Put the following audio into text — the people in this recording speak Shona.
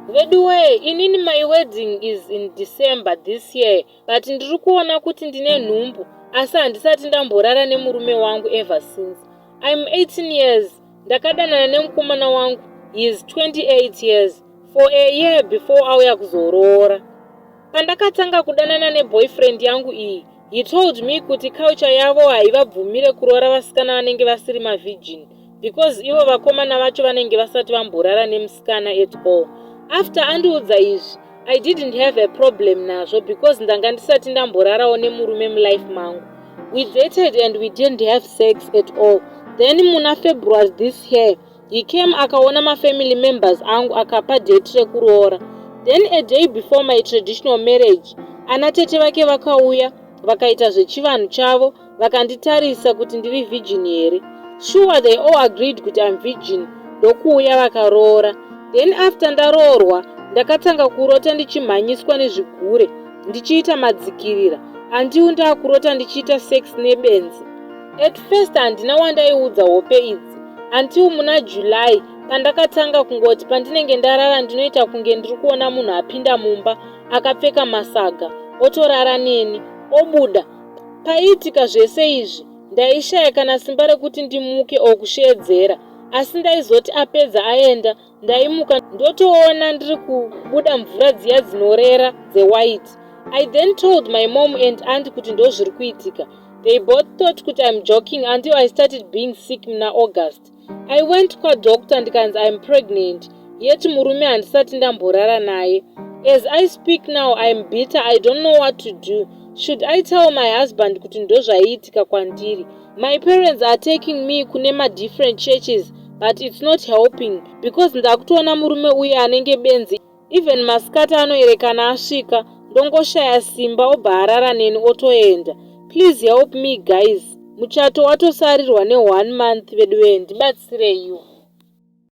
Veduwee, inini my wedding is in December this year, but ndiri kuona kuti ndine nhumbu, asi handisati ndamborara nemurume wangu ever since. I'm 18 years. Ndakadanana nemukomana wangu, he is 28 years, for a year before auya kuzoroora. Pandakatanga kudanana neboyfriend yangu iyi, he told me kuti culture yavo haivabvumire kuroora vasikana vanenge vasiri mavirgin, because ivo vakomana vacho vanenge vasati vamborara nemusikana at all. After andiudza izvi, I didn't have a problem nazvo because ndanga ndisati ndamborarawo nemurume mulife mangu. We dated and we didn't have sex at all. Then muna February this year he came, akaona mafamily members angu, akapa date rekuroora. Then a day before my traditional marriage, ana tete vake vakauya, vakaita zvechivanhu chavo, vakanditarisa kuti ndiri virgin here. Sure, they all agreed kuti I'm virgin, ndokuuya vakaroora. Then after ndaroorwa, ndakatanga kurota ndichimhanyiswa nezvigure, ndichiita madzikirira andiu, ndaakurota ndichiita sex nebenzi. At first handina wandaiudza hope idzi until muna July, pandakatanga kungoti pandinenge ndarara, ndinoita kunge ndiri kuona munhu apinda mumba akapfeka masaga, otorara neni, obuda. Paiitika zvese izvi, ndaishaya kana simba rekuti ndimuke okusheedzera, asi ndaizoti apedza aenda, ndaimuka ndotoona ndiri kubuda mvura dziya dzinorera dzewhite. I then told my mom and aunt kuti ndozviri kuitika. They both thought kuti I'm joking until I started being sick muna August. I went kwadoctor, ndikanzi I'm pregnant, yet murume handisati ndamborara naye. As I speak now, I'm bitter. I don't know what to do. Should I tell my husband kuti ndozvaiitika kwandiri? My parents are taking me kune madifferent churches, but it's not helping because ndakutoona murume uye anenge benzi. Even masikati anoerekana asvika, ndongoshaya simba, obva arara neni otoenda. Please help me, guys. Muchato watosarirwa ne1 month. Veduwe, ndibatsireiwo.